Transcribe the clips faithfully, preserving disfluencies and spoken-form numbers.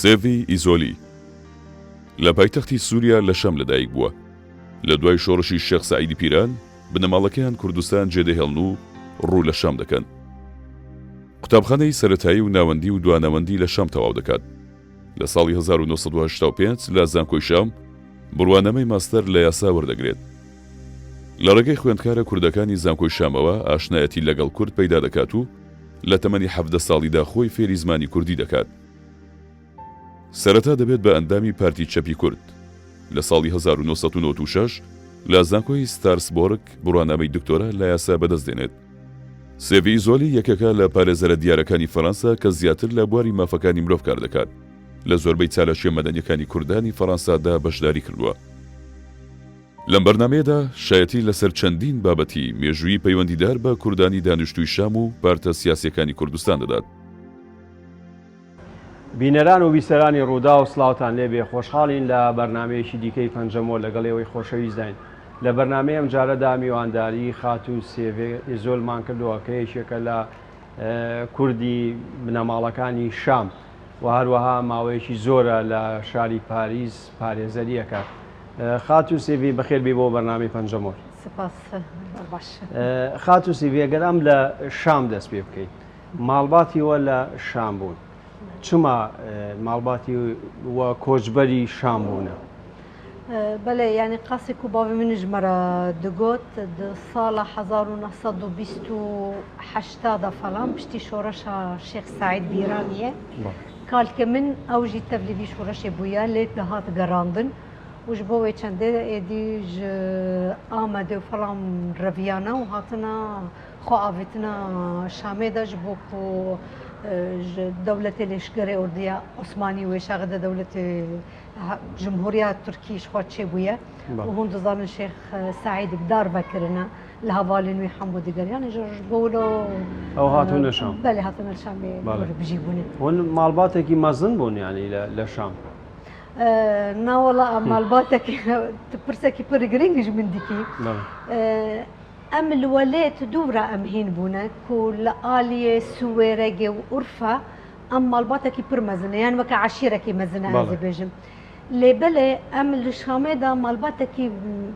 سێڤی ئیزۆلی لە پایتەختی سووریا لە شام لەدایک بووە. لە دوای شۆڕشی شێخ سەعیدی پیران، بنەماڵەکەیان کوردستان جێدەهێڵن و ڕوو لە شام دەکەن. قوتابخانەی سەرەتایی و ناوەندی و دوانەوەندی لە شام تەواو دەکات. لە ساڵی هەزار و نۆ سەد و هەشتا و پێنج لە زانکۆی شام بڕوانامەی ماستەر لە یاسا وەردەگرێت. لە ڕێگەی خوێندکارە کوردەکانی زانکۆی شامەوە ئاشنایەتی لەگەڵ کورد پەیدا دەکات و لە تەمەنی حەڤدە ساڵیدا خۆی فێری زمانی کوردی دەکات. سەرەتا دەبێت بە ئەندامی پارتی چەپی کورد. لە ساڵی هەزار و نۆ سەد و نەوەد و شەش لە زانکۆی ستارسبۆرگ بڕوانامەی دکتۆرا لە یاسا بەدەست دێنێت. سێڤی ئیزۆلی یەکێکە لە پارێزەرە دیارەکانی فەڕەنسا کە زیاتر لە بواری مافەکانی مرۆڤ کار دەکات. لە زۆربەی چالاکیە مەدەنیەکانی کوردانی فەڕەنسادا بەشداری کردووە. لەم بەرنامەیەدا شایەتی لەسەر چەندین بابەتی مێژووی پەیوەندیدار بە کوردانی دانیشتووی شام و پارتە سیاسیەکانی کوردستان دەدات. بینەران و بیسەرانی ڕووداو، سڵاوتان لێبێ. خۆشحاڵین لە بەرنامەیەکی دیکەی پەنجەمۆ لەگەڵ ئێوەی خۆشەویستداین. لە بەرنامەی ئەم جارەدا میوانداری خاتوو سێڤێ ئیزۆلمان کردووە کە یەکێکە لە، ئە، کوردی بنەماڵەکانی شام و هەروەها ماوەیەکی زۆرە لە شاری پاریس پارێزەریەکە. ئە، خاتوو سێڤی، بەخێر بێی بۆ بەرنامەی پەنجەمۆ. سپاس، باش. ئە، خاتوو سێڤی، ئەگەر ئەم لە شام دەست پێ بکەین، ماڵباتی وە لە شام بوون. چما، ئە، ماڵباتی وە کۆچبەری شام بوونە؟ ئە، بەڵێ، یانی قاسێک و باوی من ji me re digot, di sala hezar û neh sed û bîst û heşta de falan piştî şoreşa Şêx Seîd Bîraniyê, kalkê min ew jî tevlî vî şoreşê bûye, lê dihat gerandin. Û ji bo wê çendê êdî ji Amedê û falan reviyane û hatine xwe avêtina Şamê de ji bo ku, e, ji dewletê lêşgerê ordiya Osmanî wê şaxê de dewletê ha-, Cumhuriya Tirkî ji xwe çêbûye. Bale. Û hûn dizanin Şêx, e, Seîd bi dar vekirine li hevalên wî hemû digeriyan. Ji, ji bo wilo, Ew hatine, e, Şam. Belê, hatine Şamê, Bale. Bijî bûne. Hûn malbatekî mezin bûn, yanî li, li Şam? Na wela, em malbatekî, tu pirsekî pir girîng ji min dikî. Em li welêt dû re em hîn bûne ku li aliyê Siwêregê û Urfa em malbatekî pir mezin e, yani weke eşîrekî mezin e, ez ê bêjim. Lê belê em li Şamê de malbatekî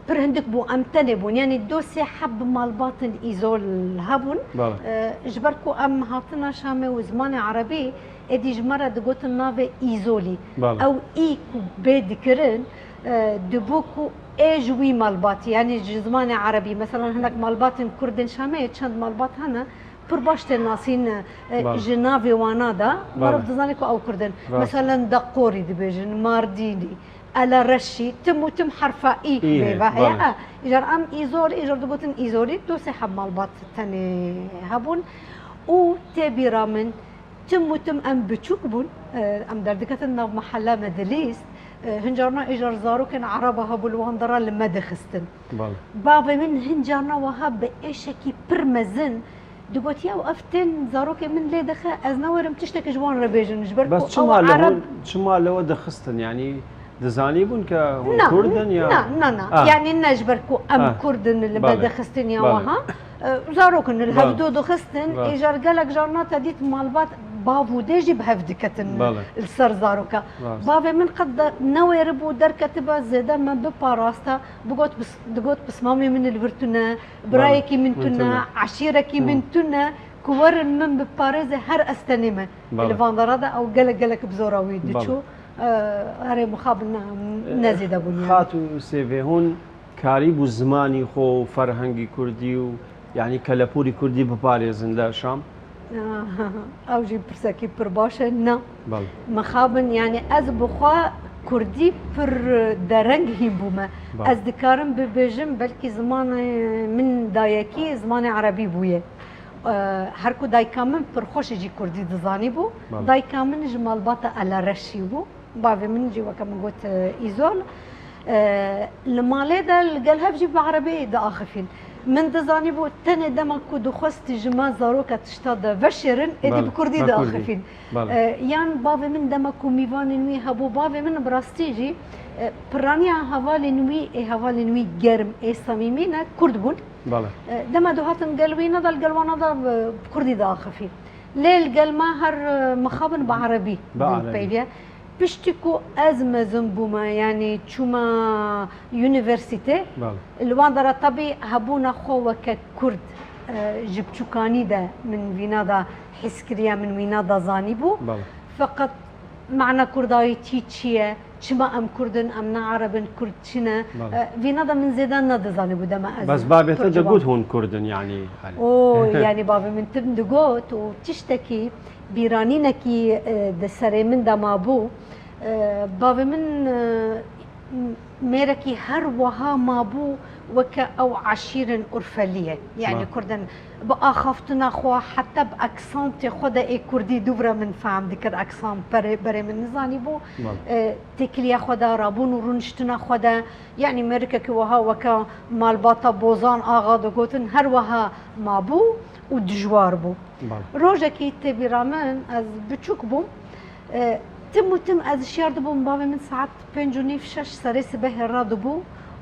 pir hindik bû, em tenê bûn. Yani du sê heb malbatên îzol hebûn. Ji ber ku em hatina Şamê û zimanê erebî, êdî ji me re digotin navê îzolî. Ew î ku bê dikirin, e, dibû ku ê ji wî malbatî, yanî ji zimanê erebî. Meselan hinek malbatên kurdên Şamê, çend malbat hene, pir baş tên nasîn, e, ji navê wana de, merov dizane ku ew kurd in. Meselan Deqorî dibêjin, Mardînî, Elereşî, tim û tim herfa î mêve heye. E, îcar em îzor, îcar digotin îzorî, du sê heb malbat tenê hebûn. Û tê bîra min, Tim û tim em biçûk bûn, e, em derdiketin nav mehella me dilîst, e, hin carna îcar zarokên ereba hebû li wan dera li me dixistin. Bavê min hin carna wiha bi êşekî pir mezin digot, ya ev tên zarokê min lê dixe, ez nawerim tiştekî ji wan re bêjin, ji ber ku ew ereb. Çima li we dixistin, yanî dizanîbûn ke hûn kurd in ya? Na, na, na. Yanî ne ji ber ku em kurd in li me dixistin ya wiha. Zarok in li hevdu dixistin, îcar gelek carna te dît malbat bav û dê jî bi hev diketin li ser zaroka. Bavê min qet newêribû derketibe zêde me biparasta, bigot, digot pismamê min li vir tune, birayekî min tune, eşîrekî min tune, ku werin min biparêze her ez tenê me. Li van dera de ew gelek gelek bi zora wî diçû. Erê mixabin ne zêde bûn. Xatû Sêvê, hûn karîbû zimanî xwe û ferhengî kurdî û, yanî, kelepûrî kurdî biparêzin li Şam? Ew jî pirsekî pir baş e. Na. Bale. Mixabin, yanî, ez bi xwe kurdî pir dereng hîn bûme. Bale. Ez dikarim bibêjim, belkî zimanê min dayekî zimanê erebî bûye. Her ku dayika min pir xweş jî kurdî dizanîbû. Bale. Dayika min ji malbata Elereşî bû. Bavê min jî weke min got, e, îzol. E, li malê de li gel hev jî bi erebî diaxifîn. Min dizanîbû tenê dema ku dixwest ji me zaroka tişta de veşêrin, êdî bi kurdî diaxifîn. E, yan bavê min dema ku mîvanên wî hebû, bavê min bi rastî jî, e, piraniya hevalên wî ê hevalên wî germ, ê samîmî ne, kurd bûn. E, dema du hatin gel wî ne de li gel wana de bi kurdî diaxifîn. Lê li gel me her, e, mixabin bi erebî dipeyviye. Piştî ku ez mezin bûme, yanî çûme unîversîte, Bale. li wan dera tebî hebûna xwe weke Kurd, e, ji biçûkanî de min vîna de his kiriye, min vîna de zanîbû. Bale. Feqet mana kurdayîtî çi ye? Çima em Kurd in, em ne Ereb in, Kurd çi ne? Bale. E, vîna de min zêde nedizanîbû dema ez Bes bavê te pir ciwan. Digot hûn Kurd in, yanî. Hani. O, yanî bavê min tim digot û tiştekî bîranînekî, e, di serê min de mabû. E, bavê min, e, m-, mêrekî her wiha mabû weke ew eşîrin Urfelî ye. Yanî Bale. Kurd in bi axaftina xwe, heta bi aksantê xwe de ê Kurdî dûvre min fehm dikir, aksant berê, berê min nizanîbû. Bale. E, têkiliya xwe de, rabûn û rûniştina xwe de, yanî mêrikekî wiha weke malbata Bozan Axa digotin, her wiha mabû û dijwar bû. Bale. Rojekî tê bîra min, ez biçûk bûm, e, tim û tim ez şiyar dibûm, bavê min saet pênc û nîv şeş serê sibehê radibû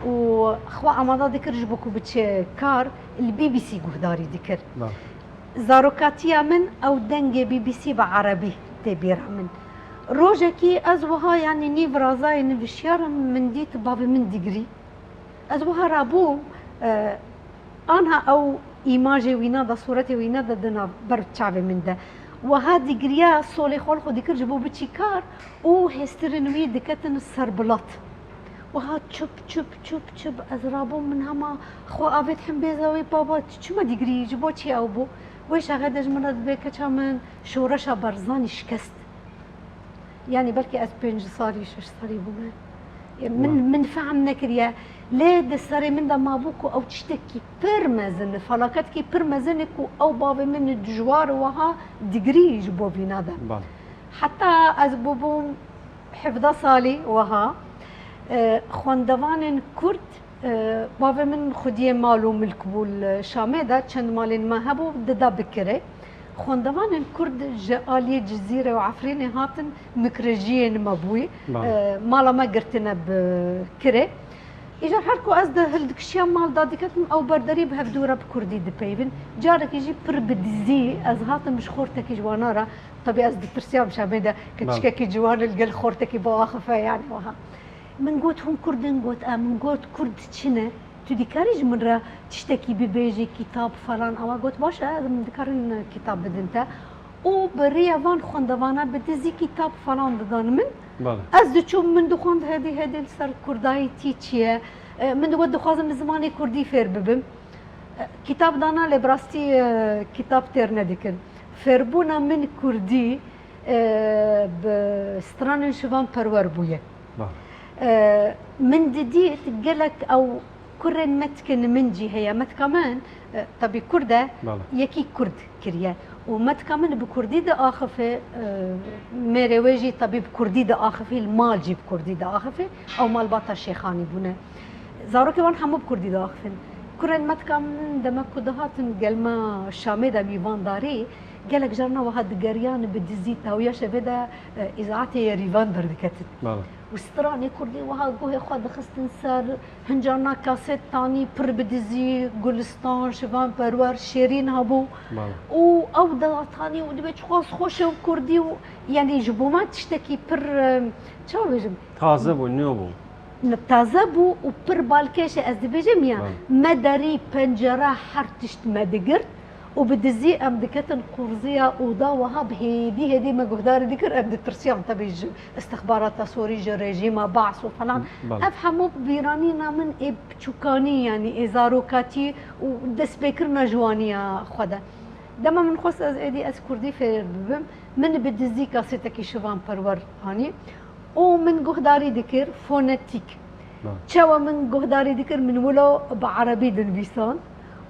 û xwe amade dikir ji bo ku biçe kar, li B B C guhdarî dikir. Bale. Zarokatiya min ew dengê B B C bi erebî tê bîra min. Rojekî ez wiha, yanî nîv razayê nivişiyar im, min dît bavê min digirî. Ez wiha rabûm, e, anha ew îmajê wîna de, sûretê wîna de di nav ber çavê min de. Wiha digiriya, solê xwe li xwe dikir ji bo biçî kar û hêstirên wî diketin ser bilat. Wiha çip, çip, çip, çip, ez rabûm, min hema xwe avêt himbêza wê, baba, tu çima digirî, ji bo çi ew bû? Wê şaxê de ji min re dibê, keça min, şoreşa Barzanî şikest. Yanî belkî ez pênc salî, şeş salî bûme. E, min, Wa. Min fehm nekiriye. Lê di serê min de mabû ku ew tiştekî pir mezin e, felaketkî pir mezin e ku ew bavê min dijwar wiha digirî ji bo vîna de. Bale. Heta ez bûbûm hevdeh salî wiha, e, xwendevanên Kurd, e, bavê min xwediyê mal û milk bû li Şamê de, çend malên me hebû, dida bi kirê. Xwendevanên Kurd ji aliyê Cizîrê û Efrînê hatin mikrejiyên me bûyî. Bale. E, mala me girtine bi kirê. Îcar her ku ez di hildikişiya mal da diketim, ew berderî bi hevdû re bi kurdî dipeyvin. Carekî jî pir bi dizî ez hatim ji xortekî ji wana re. Tabî ez ditirsiyam Şamê de keçikekî ciwan li gel xortekî biaxife, yanî wiha. Min got, hûn Kurd in? Got, em. Min got, Kurd çi ne? Tu dikarî ji min re tiştekî bibêjî, kitab falan? Ewa got, baş e, ez, min dikarin kitab bidin te. Û bi rêya van xwendevana bi dizî kitab falan didan min. Bale. Ez diçûm, min dixwend, hêdî hêdî li ser kurdayîtî çi ye. E, min digot, dixwazim bi zimanê kurdî fêr bibim. E, kitab dana, lê bi rastî, e, kitab têr nedikin. Fêrbûna min kurdî, e, bi stranên Şivan Perwer bûye. Bale. E, min didît gelek ew kurên metkên min jî heye. Metka min, e, tabî kurd e, Bale. Yekî kurd kiriye. Û metka min bi kurdî diaxife, e, mêrê wê jî tabî bi kurdî diaxifî, li mal jî bi kurdî diaxife. Ew malbata Şêxanî bûne. Zarokê wan hemû bi kurdî diaxifin. Kurên metka min demek ku dihatin gel me Şamê de mîvandarî, gelek carna wiha digeriyan bi dizî, tawiya şevê de, e, îzaetê Yerîvan derdiketin. Bale. Û stranê kurdî wiha guhê xwe dixistin ser, hin carna kaset tanî pir bi dizî, Gulistan, Şivan Perwer, Şêrîn hebû. Bale. Û ew dihatanî û dibê çiqas xweş e û kurdî û, yanî ji bo me tiştekî pir, e, çawa bêjim? Taze bû, nû bû. Taze bû û pir balkêş e. Ez dibêjim ya, Bale. Me derî, pencere, her tişt me digirt û bi dizî em diketin qurziya oda, wiha bi hêdî hêdî me guhdarî dikir, em ditirsiyan tebî ji istixbarata Sorî, ji rejîma Baas û falan. Bale. Ev hemû bîranîna min ê biçûkanî, yanî ê zarokatî û destpêkirina ciwaniya xwe de. Dema min xwest ez êdî ez kurdî fêr bibim, min bi dizî kasetekî Şivan Perwer anî. Û min guhdarî dikir fonetîk. Bale. Çawa min guhdarî dikir, min wilo bi erebî dinivîsan.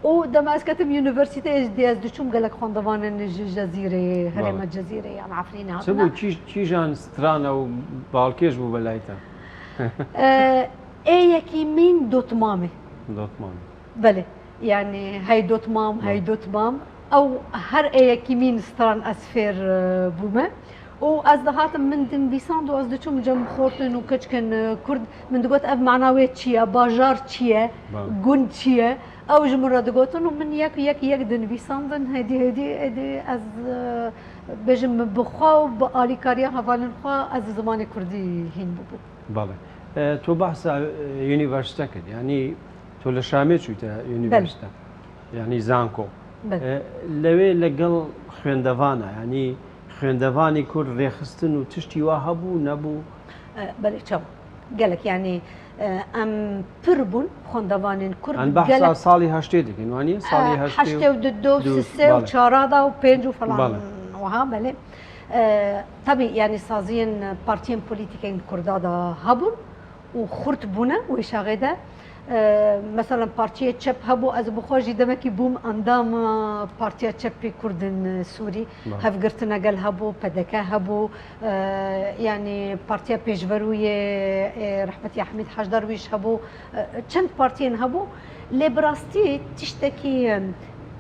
Û dema ez ketim unîversîteyê, ez dî ez diçûm gelek xwendevanên ji Cezîrê, herêma Bale. Cezîrê yan Efrînê Çi hatine. bû, kî-, kîjan stran ew balkêş bû belayî te? E, ê yekî min Dotmam e. Dotmam. Belê. Yanî hey Dotmam, Bale. hey Dotmam. Ew her ê yekî min stran ez fêr, e, bûme. Û ez dihatim, min dinivîsand û ez diçûm cem xortin û keçikên, e, kurd. Min digot, ev mana wê çi ye? Bajar çi ye? Bale. Gund çi ye? Ew ji min re digotin û min yek yek yek dinivîsandin. Hêdî hêdî êdî ez, e, Bêjim, min bi xwe û bi alîkariya hevalên xwe ez zimanê kurdî hîn bûbûm. Belê. E, tu behsa, e, unîversîte kir. Yanî tu li Şamê çûyte unîversîte. Yanî zanko. Belê. E, lewê legel xwêndevana, yanî xwêndevanî kurd rêxistin û tiştî wa hebû, nebû? E, belê, çawa. Gelek, yanî, e, em pir bûn xwendevanên kurd. Em behsa gelek salî heştê dikin, waniye? Salî e, heştê û heştê û du, du, du, sisê û belê. Çara da û pênc û falan Belê. Wiha, belê. E, tabî, yanî saziyên partiyên polîtîkên kurda da hebûn û xurt bûne wê şaxê de. E, mesela partiyê çep hebû, ez bi xwe jî demekî bûm endama Partiya Çepê Kurdên Sûrî. Belê. Hevgirtina gel hebû, P D K hebû, e, yanî Partiya Pêşverû yê, e, rehmetî Ehmîd Hac Derwîş hebû, e, çend partiyên hebû. Lê bi rastî tiştekî, e,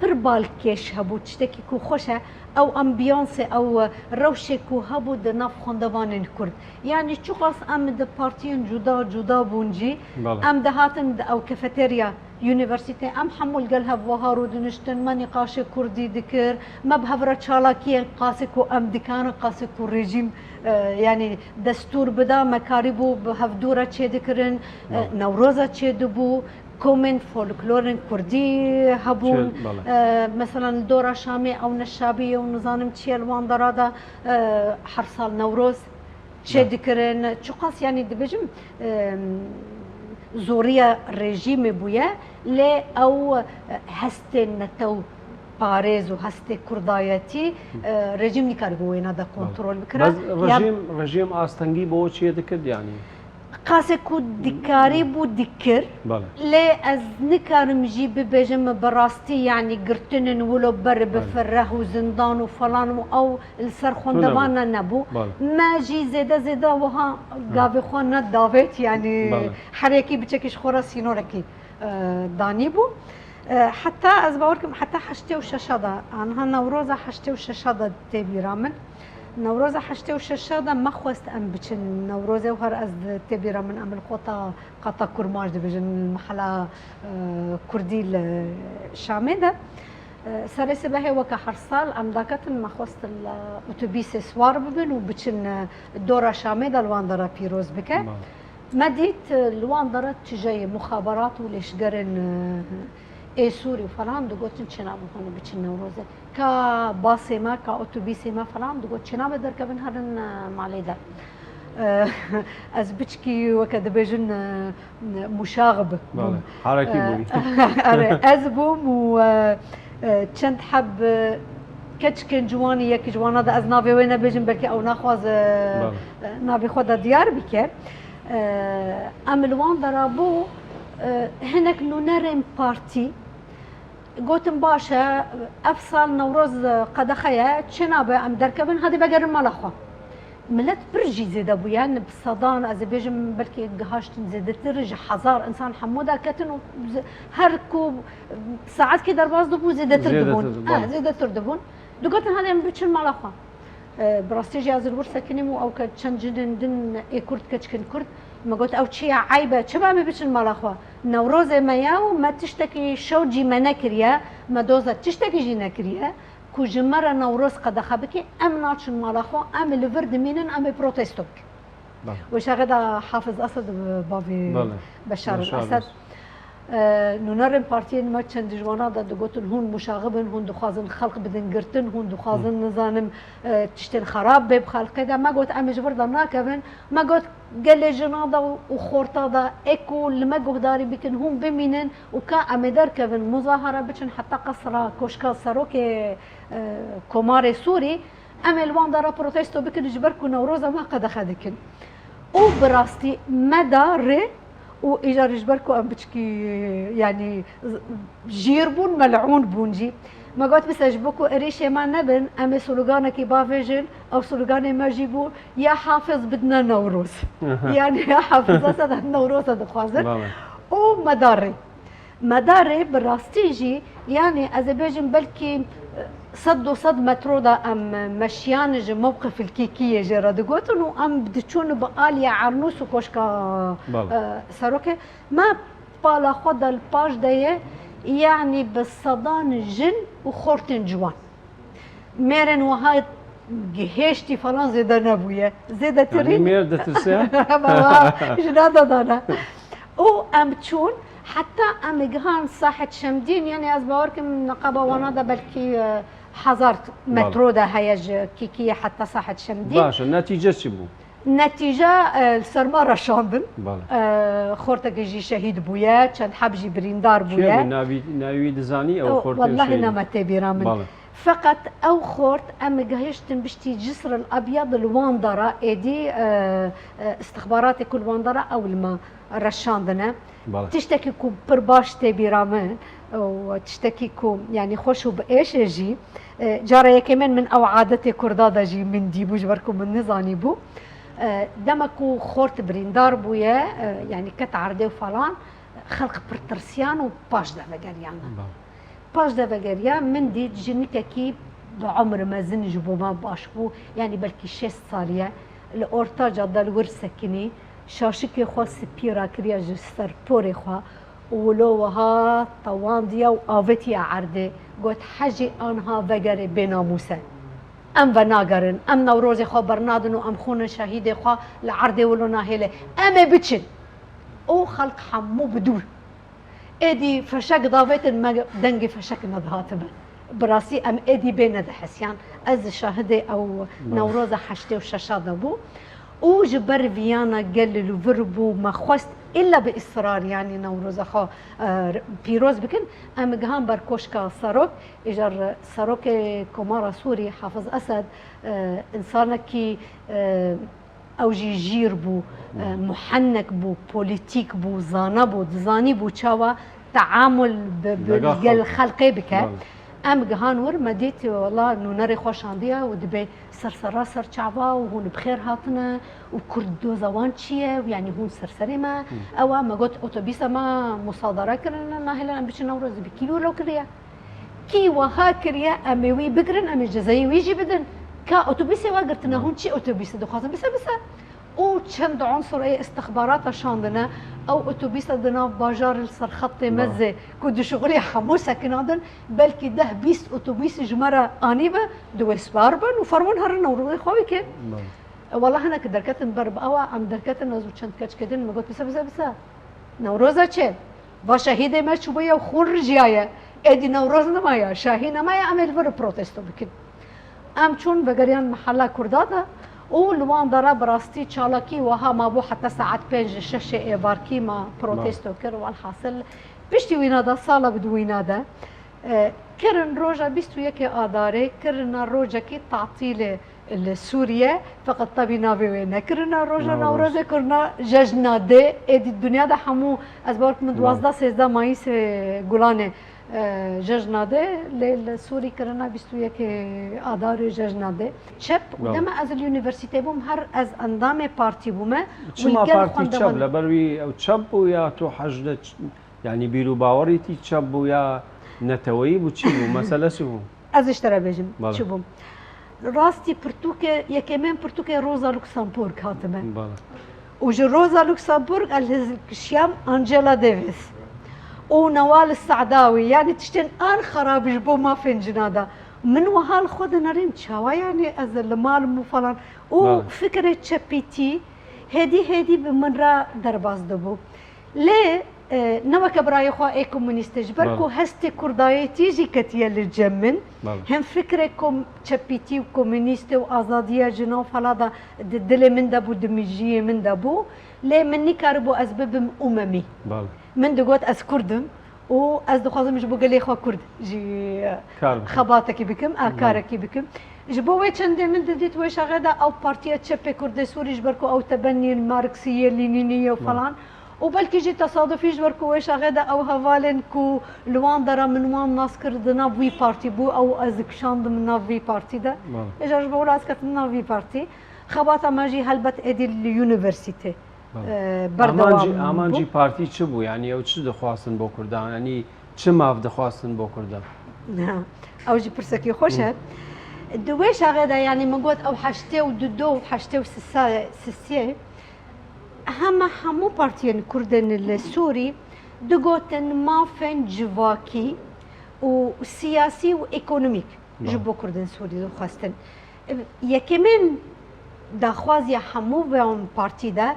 pir balkêş hebû, tiştekî ku xweş e, ew ambiyansê, ew rewşê ku hebû di nav xwendevanên kurd. Yanî çiqas em di partiyên cuda cuda bûn jî, Belê. Em dihatin di ew kefeterya unîversîtê, em hemû li gel hev wiha rûdiniştin, me nîqaşê kurdî dikir, me bi hev re çalakiyên qasê ku em dikarin, qasê ku rejîm, e, yanî destûr bida, me karîbû bi hevdû re çêdikirin, e, Belê. Newroza çêdibû, komên folklorên kurdî hebûn, Çê, belê. E, mesela li dora Şamê ew neşabî ye û nizanim çi ye li wan dera de, e, her sal Newroz Çê dikirin, çiqas, yanî dibêjim, em, zoriya rejîmê bûye, lê ew, e, hestê netewparêz û hestê kurdayetî, e, rejîm nîkaribû wêna de kontrol bikira. Bes Ya rejîm, rejîm astengî bo çiyê dikir, yanî? Qasê ku dikarîbû dikir, Belê. Lê ez nikarim jî bibêjim bi rastî, yanî girtinên wilo ber bi Belê. Fireh û zindan û falan û ew li ser xwendevan ne nebû. Belê. Me jî zêde zêde wiha gavê xwe ne davêt, yanî Belê. Her yekî biçekî ji xwe re sînorekî, e, danîbû. E, heta ez bawer kim, heta heştê û şeş de, anha Newroza heştê û şeş de tê bîra min. Newroza heştê û şeş de me xwest em biçin Newrozê û her ez di tê bîra min em li xwe ta qata kurmanc dibêjin, li mehela, e, kurdî li Şamê de. E, serê sibehê weke her sal em daketin, me xwest li otobîsê siwar bibin û biçin, e, dora Şamê de li wan dera pîroz bike. Belê. Me dît, e, li wan dera tijeyê muxaberat û lêşgerên, e, ê Sûrî û falan digotin çênabe hûn biçin Newrozê. Ka basê me, ka otobîsê me falan digot çênabe derkevin herin, e, malê de. E, ez biçkî weke dibêjin, e, muşaxib bûm. Belê, harekî E, bûyî. Erê, ez bûm û, e, e, çend heb, e, keçikên ciwanî, yek ji wana de ez navê wê nebêjim, belkî ew naxwaze, Belê. E, navê xwe de diyar bike. E, em li wan dera bû, e, hinek nûnerên partî, Gotin, baş e, ev sal Newroz qedexe ye, çênabe em derkevin, hadê vegerin mala xwe. Milet pir jî zêde bûye, bi sedan, ez ê bêjim belkî gihaştin zêdetir ji hezar insan hemû derketin û ze-, her ku saetkê derbas dibû zêdetir Zêdetir dibûn. dibûn, Ha, belê. Zêdetir dibûn. Digotin, hadê em biçin mala xwe. E, bi rastî jî ez li wir sekinîm û ew ke çend jinên din ê kurd, keçikên kurd, me got, ew çi ye, eyb e, çima em ê biçin mala xwe? Newrozê me ye û me tiştekî şewcî me nekiriye, me doza tiştekî jî nekiriye ku ji me re Newroz qedexe bike, em naçin mala xwe, em ê li vir dimînin, em ê protesto bikin. Belê. Wê şaxê de Hafiz Esed, bavê Belê. Beşar Beşar Esed. Esed. E, nûnerên partiyên me çend ji wana de digotin, hûn muşaxib in, hûn dixwazin xelq bidin girtin, hûn dixwazin, Hı. nizanim, e, tiştên xerab bê bi xelkê de. Me got, em ê ji vir de nakevin. Me got, gelê jina de û xorta de ê ku li me guhdarî bikin, hûn bimînin û ka em ê derkevin, muzahara biçin heta qesra koşka serokê, e, Komarê Sûrî, em ê li wan dera protesto bikin, ji ber ku Newroza me qedexe dikin. Û bi rastî me da rê û îcar ji ber ku em biçkî, yanî, z-, jîr bûn, melûn bûn jî. Me got, bise ji bo ku êrîşê me nebin, em ê sloganekî bavêjin, ew sloganê me jî bû, ya Hafiz bidne Newroz. Aha. Yanî ya Hafiz Esed em Newroza dixwazin. Belê. Û me da rê. Me da rê bi rastî jî, yanî ez ê bêjim belkî, e, sed du sed metro de em meşiyan ji mewqif ilkîkiyê jê re digotin û em diçûn bi aliyê Ernûs û koşka, Belê. e, serokê. Me pala xwe de li paş de ye, yanî bi sedan jin û xortên ciwan. Mêrên wiha gihêştî falan zêde nebûye. Zêdetirî Yanî mêr ditirse? Baba, ji nada dana. Û em çûn, heta em gihan Sahed Şemdîn, yanî ez bawer kim niqaba wana de belkî e, hezar metro de heye ji Kîkiyê heta Sahed Şemdîn. Baş e, netîce çi bû? Netîce e, li ser me reşandin. Bale. E, Xortekê jî şehîd bûye, çend heb jî birîndar Kê bûye. bû? Navî, navî dizanî ew Ew, xortê Wellahî şehîd? Name tê bîra min. Bale. Feqet ew xort em gihiştin piştî Cisr el Ebyad li wan dara êdî e, e, istixbaratê ku li wan dara ew li me reşandine. Bale. Tiştekî ku pir baş tê bîra min û tiştekî ku yanî xweş û bi êş e jî, e, cara yekemên min ew adetê kurda de jî min dîbû ji ber ku min nizanîbû. E, dema ku xort birîndar bûye, e, yanî ket erdê û falan, xelq pir tirsiyan û paş de vegeriyane. Bale. Paş de vegeriya min dît jinikekî bi umr mezin ji bo me baş bû, yanî belkî şêst salî ye, li orta cadde li wir sekinî, şaşikê xwe spî rakiriye ji ser porê xwe û wilo wiha tewandiye û avêtiye erdê, got, Hecî anha vegerê bênamûs e. Em venagerin, em Newrozê xwe bernadin û em xûna şehîdê xwe li erdê wilo nahêle. Em ê biçin. Û xelk hemû bi dûr. Êdî feşek davêtin, me dengê feşek nedihatime. Bi rastî em êdî bê nedihesiyan. Ez şahidê ew Newroza heştê û şeş de bû. Û ji ber viyana gel li vir bû, me xwest îlla bi israr, yanî Newroza xwe e, pîroz bikin. Em gihan ber koşka Serok, îcar Serokê Komara Sûrî Hafiz Esed, e, insanekî e, ew jî jîr bû, e, muhennek bû, polîtîk bû, zana bû, dizanî bû çawa teamul bi, bi Lagel gel xelkê. Xelkê bike. Bale. Em gihan wir, me dît, wela nûnerê xwe şandiye û dibê sersera ser çava û hûn bi xêr hatine û Kurd doza wan çi ye û yanî hûn serserê me. Ew e, me got, otobîsa me musadara kirine, nahêle em biçin Newrozê bi kî wilo kiriye. Kî wiha kiriye, em ê wî bigirin, em ê cezayê wî jî bidin. Ka otobîsê we girtine, hûn çi otobîsê dixwazin? Bise, bise. Û çend unsur ê istixbarata şandine, ew otobîsa di nav bajarê li ser xetê me zê ku dişuxulê hemû sekinandin, belkî deh bîst otobîs ji me re anîbe, di wê spar bin û fermûn herin Newrozê xwe bikin. Wela hinek derketin ber bi ewa, em derketin ez û çend keçikê din, me got, bise, bise, bise. Newroza çi? Va şehîdê me çûbûye û xûn rijiyaye. Êdî Newroz nemaye, şahî nemaye, em ê li vir protesto bikin. Em çûn vegeriyan mehela Kurda de û li wan dera bi rastî çalakî wiha mabû heta saet pênc şeşê êvarkî me protesto kir. Welhasil piştî wîna de, sala bi dû wîna de, e, kirin roja bîst û yekê Adarê, kirina rojekî tatîlê li Sûriye, feqet tevî navê wê nekirine roja Newroz. Newrozê, kirina Jejna Dê. Êdî dinya de hemû, ez bawer dikim, duwazdeh sêzdeh Mayîsê Gulanê, e, Jejna Dê, lê li Sûrî kirine bîst û yekê Adarê Jejna Dê. Çep, û dema ez li unîversîtê bûm, her ez endamê partî bûme. Çima partî çep? Li ber wî ew çep bû ya tu hej de ç-, yanî bîr û bawerî tî çep bû ya neteweyî bû, çi bû? Mesele çi bû? Ez ji te re bêjim, çi bû? Rastî pirtûkê, yekemên pirtûkê Rosa Luxemburg hatime. Û ji Rosa Luxemburg ez hilkişiyam Angela Davis û Nawal Se'dawi, yanî tiştên an xerab ji bo mafên cina de. Min wiha li xwe dinerîm, çawa yanî ez li mal im û falan. Û fikrê çepîtî hêdî hêdî bi min re derbas dibû. Lê e, ne weke birayê xwe ê komunîst e, ji ber ku hestê kurdayetî jî ketiye li cem min. Hem fikrê kom-, çepîtî û komunîstê û azadiya jinan fala da di dilê min de bû, di mijiyê min de bû. Lê min nîkaribû ez bibim umemî. Min digot ez kurd im û ez dixwazim ji bo gelê xwe kurd jî, e, xebatekî bikim, a karekî bikim. Ji bo wê çendê min didît wê şaxê de ew partiya çepê Kurdê Sûrî, ji ber ku ew tebenniyên Marksî yê, Lînînî yê falan. Û belkî jî tesadufî ji ber ku wê şaxê de ew hevalên ku li wan dera min wan nas kir di nav wî partî bû, ew ez dikişandim nav vî partî de. Îja ji bo wilo ez ketim nav vî partî. Xebata me jî helbet êdî li unîversîtê, e, berdewam bû. Amancî partî çi bû? Yanî ew çi dixwastin bo Kurdan? Yanî çi maf dixwastin bo Kurdan? Ha, ew jî pirsekî xweş e. Di wê şaxê de, yanî min got ew heştê û du û du û heştê û sisê, hema hemû partiyên Kurdên li Sûrî digotin mafên civakî û siyasî û ekonomîk ji bo Kurdên Sûrî dixwestin. Yekemîn daxwaziya hemû van partî de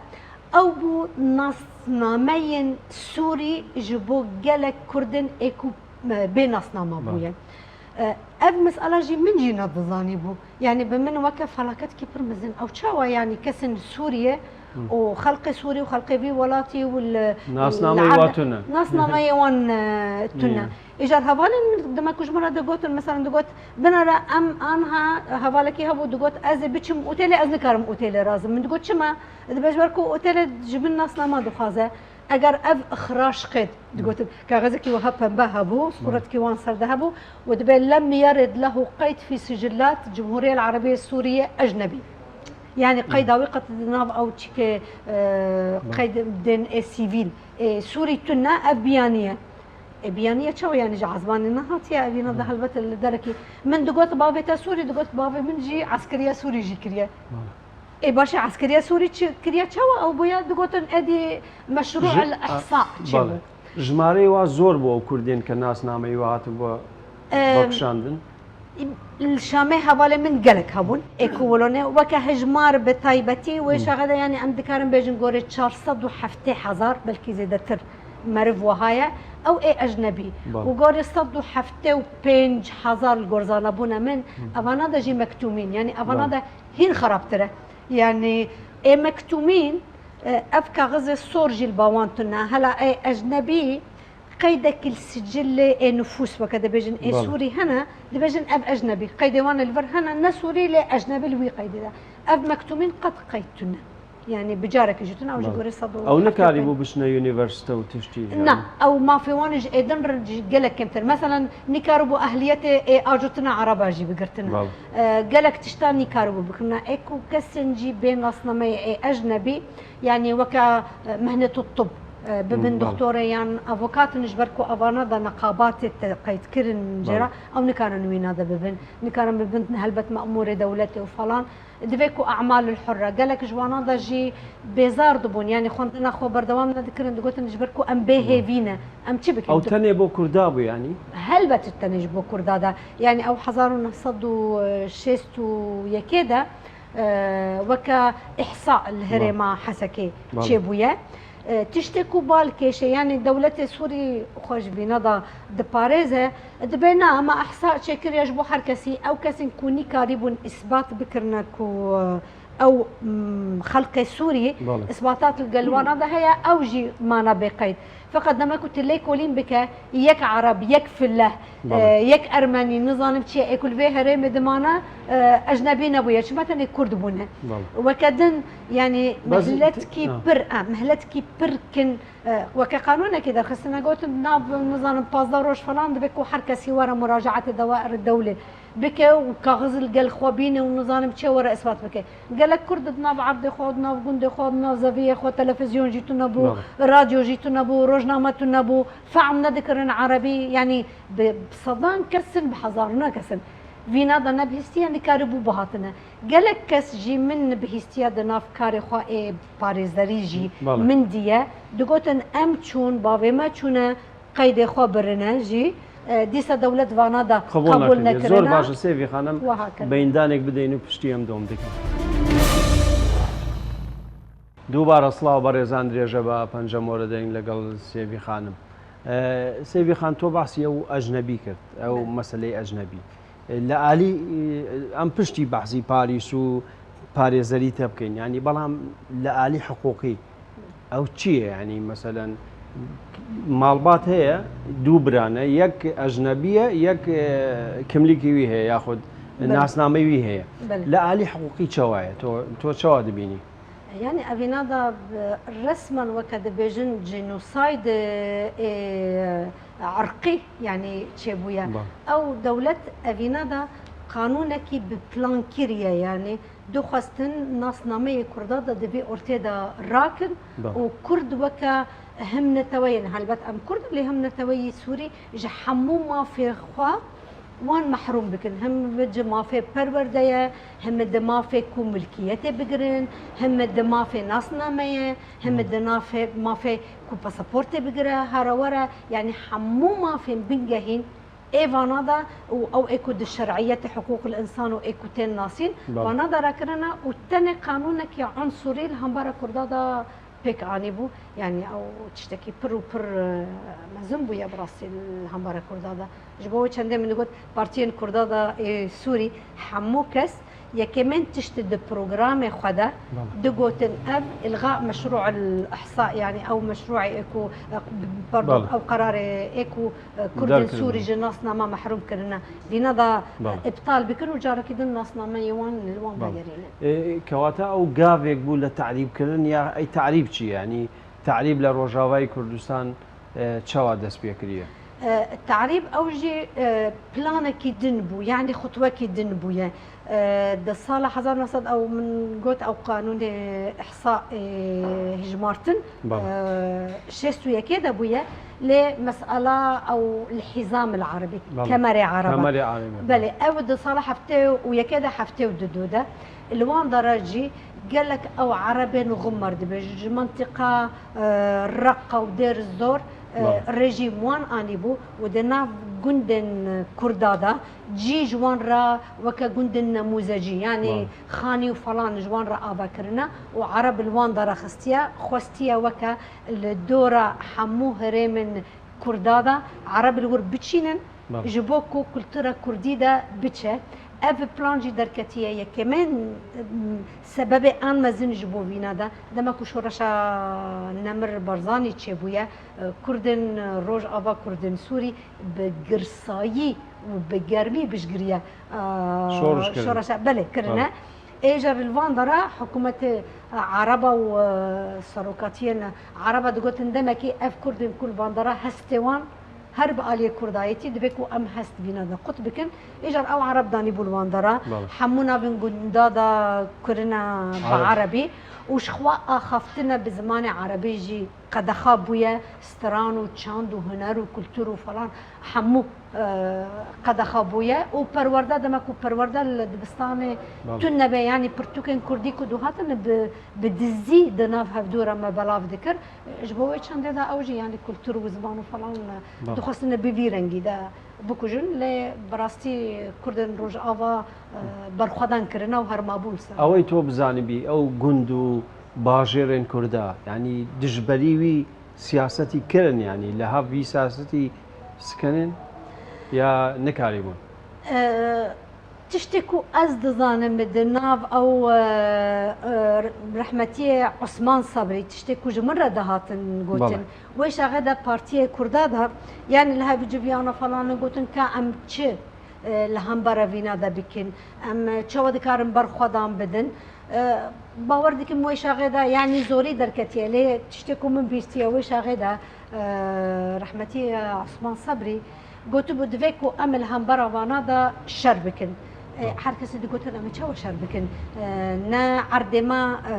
ew bû nasnameyên Sûrî ji bo gelek Kurdên ê ku, e, bê nasnama bûye. E, ev mesela jî min jî nedizanî bû. Yanî bi min weke felaketkî pir mezin. Ew çawa yanî kesên Sûriye û xelqê Sûrî û xelqê vî welatî û li, Nasnameyê li wa tune. Nasnameyê wan, e, tune. Îcar hevalên min dema ku ji min re digotin, mesela digot, binare em anha hevalekî hebû, digot, ez ê biçim otêlê, ez nikarim otêlê razim. Min digot, çima? Dibe ji ber ku otêlê ji min nasnama dixwaze. Eger ev ixraş qêt, digotin, kaxezekî wiha pembe hebû, sûretkî wan ser de hebû, û dibe lem yared lehu qeyd fî sicillat Cumhuriyel Erebiye Sûriye ecnebî. Yani qeyda wî qet di nav ew çike, e, qeydên ê sivîl, ê Sûrî tune, ev biyaniye. E, biyaniye çawa yani ji ezmanê nehatiye, evîna de helbet li derekî. Min digot bavê te Sûrî, digot bavê min jî eskeriya Sûrî jî kiriye. Bale. E, başe eskeriya Sûrî çi kiriye çawa? Ew bûye digotin êdî meşrû Ji- el ihsa çêbû. Bale. Jimareyê wa zor bû ew Kurdên ke nasnameyî we hatibû Em, vekişandin? Li Şamê hevalên min gelek hebûn. Ê ku welonê weke hejmar bi taybetî wê şaxê de, yani em dikarin bêjin gorê çar sed û heftê hezar, belkî zêdetir meriv wiha ye. Ew ê ecnebî. Bale. Û gorê sed û heftê û pênc hezar li gor zanebûna min, evana de jî mektûmîn. Yani evana Bale. de hîn xerabtir e. Yani ê mektûmîn, e, ev kaxizê sor jî li ba wan tune. Hela ê ecnebî, qeydekî li sicilê ê nifûs, weke dibêjin ê Bale. Sûrî hene, dibêjin ev ecnebî. Qeydê wan li vir hene, ne Sûrî lê ecnebî li wî qeydê de. Ev mektûmîn qet qeyd tune. Yani bi carekî jî tune, ew ji Bale. gorê sed û heftê û pênc. Ew nikarîbû biçine unîversîte û tiştî, Na, yani? Ew mafê wan ji êdin re jî gelek kêmtir. Meselan, nikaribû ehliyetê ê ajotina ereba jî bigirtine. Bale. E, gelek tişta nikaribû bikirine. Ê ku kesên jî bê nasnameyê ê ecnebî, yani weke, e, mehnetu tib, e, bibin Hmm, bale. doktorê yan avokatin, ji ber ku evana de neqabatê te qeyd kirin Bale. jêra, ew nikarin wîna de bibin. Nikarin bibin helbet memûrê dewletê û falan. Divê ku e'malul hurre, gelek ji wana de jî bêzar dibûn. Yani xwendina xwe berdewam nedikirin, digotin ji ber ku em bê Bale. hêvî ne. Em çi bikin? Ew tenê bo Kurda bû yani? Helbet tenê ji bo Kurda de. Yani ew hezar û neh sed û şêst û yekê de, e, weke îhsa li Bale. herêma Hesekê Bale. çêbûye. E, tiştê ku bal kêşe, yani dewletê Sûrî xwe ji vîna de diparêze, dibe na, me îhsa çêkiriye ji bo her kesî. Ew kesên ku nîkarîbûn îsbat bikirine ku, e, ew, mm, xelqê Sûrî Bale. îsbatat li gel wana de heye, ew jî mana bê qeyd. Feqet dema ku tu lêkolîn bike, yek Ereb, yek Filleh, Bale. e, yek Ermenî, nizanim çi ye, ê ku li vê herêmê dimane, e, ecnebî nebûye, çima tenê Kurd bûne. Bale. Weke din, yani Bes mihletkî ha. pir, e, mihletkî pir kin, e, weke qanûnekê derxistine, gotin, nav, nizanim, pazdeh roj falan dibe ku her kesî were muracaetê dewairê dewlê bike û kaxiz li gel xwe bîne û nizanim çi were isbat bike. Gelek Kurd di nav erdê xwe, di nav gundê xwe, di nav zeviyê xwe, televizyon jî tune bû, Bale. radyo jî tune bû, rojname tune bû, fehm nedikirin erebî, yanî bi sedan kes in, bi hezarina kes in. Vîna de nebihîstiye, nikaribû bihatine. Gelek kes jî min bihîstiye di nav karê xwe ê parêzerî jî Bale. min diye. Digotin, em çûn, bavê me çûne, qeydê xwe birine jî, e, dîsa dewlet vana da Qebûl qebûl nekiriye. Zor nekirina. baş e, Sêvî Xanim, Wiha kir. beyîndanek bideynin û piştî em dewam dikin. Dubare silav berêzan dirêje be, Pencem Oredeng legal Sêvî Xanim. E, Sêvî Xan, to behsî ew ecnebî kir, ew Belê. meseleyê ecnebî. E, li alî, e, em piştî behsî Parîs û parêzerî te bikin. Yanî, belam li alî hiqûqî ew çi ye? Yanî, meselen, malbat heye, du bira ne, yek ecnebî ye, yek, e, kimlîkî wî heye, yaxud Belê. nasnameyê wî heye. Belê. Li alî hiqûqî çawa ye? To, to çawa dibînî? Yani evîna da, e, resmen weke dibêjin cînosayde, e, irqî, yani çêbûye. Ba. Ew dewlet evîna da qanûnekî bi plan kiriye, yani dixwestin nasnameyê Kurda da di vê ortê de rakin Ba. û Kurd weke hemneteweyên, helbet em Kurd in, lê hemneteweyî Sûrî ji hemû mafê xwe wan mehrûm bikin. Him di mafê perwerde ye, him di mafê ku milkiyetê bigirin, him di mafê nasname ye, him di nafê, mafê ku pasaportê bigire, here were. Yani hemû mafên bingehîn Ê vana de û ew ê ku di şer'iyetê hiqûqil însan û ê ku tên nasîn, Bela. vana de re kirine û tenê qanûnekî unsurî li hembara Kurda de pêk anîbû. Yanî ew tiştekî pir û pir, e, mezin bûye bi rastî li hembara Kurda de. Ji bo wê çendê min digot, partiyên Kurda de ê Sûrî hemû kes yekemên tişt di programê xwe de Bela. digotin ev ilga meşrû el ihsa, yanî ew meşrûê ê ku, e, pardon, Bela. ew qerarê ê ku, e, Kurdên Derkirine. Sûrî ji nasnama mehrum kirine. Vîna da Bela. îptal bikin û carekî din nasnameyê wan li wan Bela. vegerînin. E, kewata ew gavek bû li te'rîbkirin ya ey te'rîb çi ye? Yanî te'rîb li Rojavayê Kurdistan, e, çawa dest pê kiriye? E, te'rîb ew jî, e, planekî din bû, yanî xutwekî din bûye. E, di sala hezar neh sed ew min got ew qanûnê ihsa, e, hijmartin, Bela. e, şêst û yekê de bûye. Lê mesela ew li hîzam el erebî, Bela. kemerê ereba. Kemerê ereba. Belê, ew di sala heftê û yekê de, heftê û du de, li wan dara jî gelek ew erebên xumar dibe. Ji mentiqa, e, Reqa û Dêr Zor, e, Bela. rejîm wan anîbû û di nav gundên Kurda de cî ji wan re weke gundên nemûzecî, yanî Bela. xanî û falan ji wan re ava kirine û ereb li wan dara xistiye, xwestiye weke li dora hemû herêmên Kurda de ereb li wir biçînin, Bela. ji bo ku kultura kurdî de biçe. Ev plan jî derketiye yekemên, m, sebebê an mezin ji bo vîna de. Dema ku şoreşa Nemir Barzanî çêbûye, e, Kurdên Rojava, Kurdên Sûrî bi girsayî û bi germî bijgiriye, e, Şoreş kirin. şoreşa, belê, kirine. Belê. Ê jar li van dara hikûmetê, e, ereba û, e, serokatiyên ereba digotin demekî ev Kurdên ku li van dara hestê wan her bi aliyê Kurdayetî dibe ku em hest vîna de qut bikin. Îcar ew ereb danîbû li wan dara. Belê. Hemû navên gunda de kirine bi Ereb. erebî û ji xwe axaftine bi zimanê erebî jî qedexa bûye, stran û çand û huner û kultur û falan hemû, e, qedexa bûye û perwerde, dema ku perwerde li dibistanê Belê. tune be, yanî pirtûkên kurdî ku dihatine bi, bi dizî di nav hevdû re me belav dikir. Ji bo wê çendê de ew jî, yanî kultur û ziman û falan, Belê. dixwestine bi vî rengî de bikujin, lê bi rastî Kurdên Rojava, e, berxwedan kirine û hermabûn ser. Ew ê to bizanibî, ew gund û bajêrên Kurda, yanî dijberî wî siyasetî kirin, yanî li hev vî siyasetî sikenin ya nikarîbûn? E, Tiştê ku ez dizanim di nav ew, e, e, rehmetiyê Osman Sabrî, tiştê ku ji min re dihatin gotin. Belê. Wê şaxê de Partiyê Kurda de, yanî li hev civiyana falan gotin ka em çi, e, li hembera vîna de bikin, em çawa dikarin berxwedan bidin. E, bawer dikim wê şaxê de, yanî zorî derketiye, lê tiştê ku min bîstiye wê şaxê de, e, rehmetî, e, Osman Sabrî gotibû, divê ku em li hembera vana de şer bikin. E, Tamam. her kesî digotin, em ê çawa şer bikin? E, ne erdê me, e,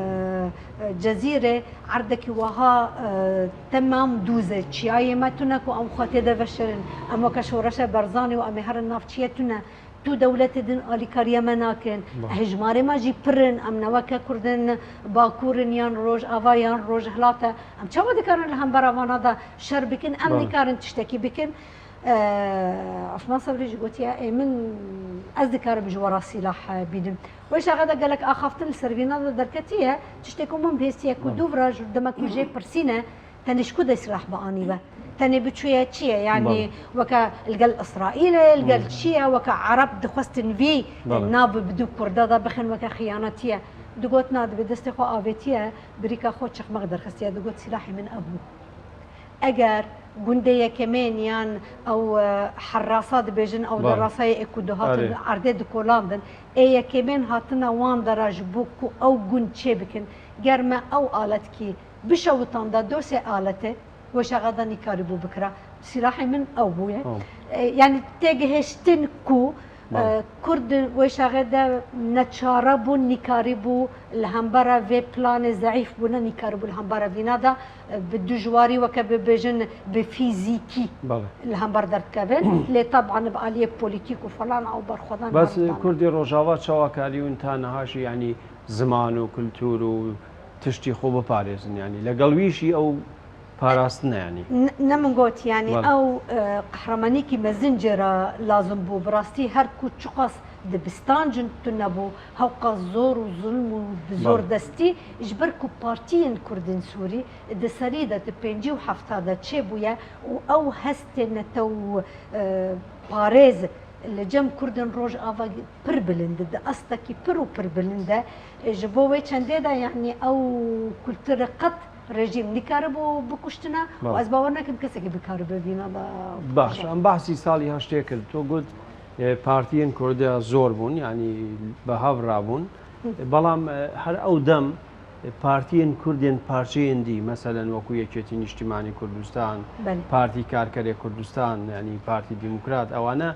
e, Cezîrê, erdekî wiha, e, temam dûz e. Çiyayê me tune ku em xwe tê de veşerin. Em weke şoreşa Barzanî û em ê herin nav çiyê tune. Tu dewletê din alîkariya me nakin. Ba. Hejmarê me jî pir in. Em ne weke Kurdên Bakur in yan Rojava yan Rojhilat e. Em çawa dikarin li hembera vana de şer bikin? Em Ba. nikarin tiştekî bikin. Eee, Osman Sebrî jî gotiye, ê min, ez dikarim ji we re sîlah, e, bînim. Wê şaxê de gelek axaftin li ser vîna de derketiye. Tiştê ku min bihîstiye ku Ba. dûv re ji dema ku jê pirsîne, Tenê ji ku de silah bianî be? Tenê biçûye çi ye? Yanî Belê. weke li gel Îsraîlê, li gel Hmm. çi ye? Weke Ereb dixwestin vî Belê. navê bi du Kurda de bixin weke xiyanetî ye. Digot, na, dibe destê xwe avêtiye, birîka xwe çeqmeq derxistiye. Digot, silahê min ev bû. Eger gundê yekemên yan ew, e, herrasa dibêjin, ew Belê. derasayê ê ku dihatin Erê. erdê dikolandin, ê yekemên hatina wan dera ji bo ku ew gund çêbikin, ger me ew aletkî bişewitanda dosê alete, wê şaxê de nîkarîbû bikira. Silahê min ew bûye. Tamam. E, yanî têgihiştin ku, Tamam. e, Kurd wê şaxê de neçare bûn, nîkarîbû li hembera vê planê zeîf bûne, nîkarîbû li hembera vîna de, e, bi dijwarî weke bibêjin bi fîzîkî Belê. li hember derdikevin. Lê teban bi aliyê polîtîk û falan ew berxwedan Bes herin dane. Kurdê Rojava çawa karîbûn ta niha jî, yanî ziman û kultur û tiştî xwe biparêzin. Yanî legal wî jî ew parastin e yanî. Ne min got, yanî ew qehremanîkî mezin jê re lazim bû. Bi rastî her ku çiqas dibistanc tune bû, hewqas zor û zulm û bi zordestî, ji ber ku partiyên Kurdên Sûrî di serî de di pêncî û hefta de çêbûye û ew hestê netew parêz li cem Kurdên Rojava pir bilind e, di astekî pir û pir bilind e. Ji bo wê çendê de, yanî ew kulturê qet rejîm nikaribû bikuştina û ez bawer nakim kesekî bikaribe vîna de. Baş, em behsî salî heştê kir. To got, e, partiyên Kurda zor bûn, yanî bi hev rabûn. E, belam, e, her ew dem, e, partiyên Kurdên parçeyên dî, meselen wekû Yekêtî Nîştîmanî Kurdistan, Partî Karkerê Kurdistan, yanî Partî Demokrat, ewane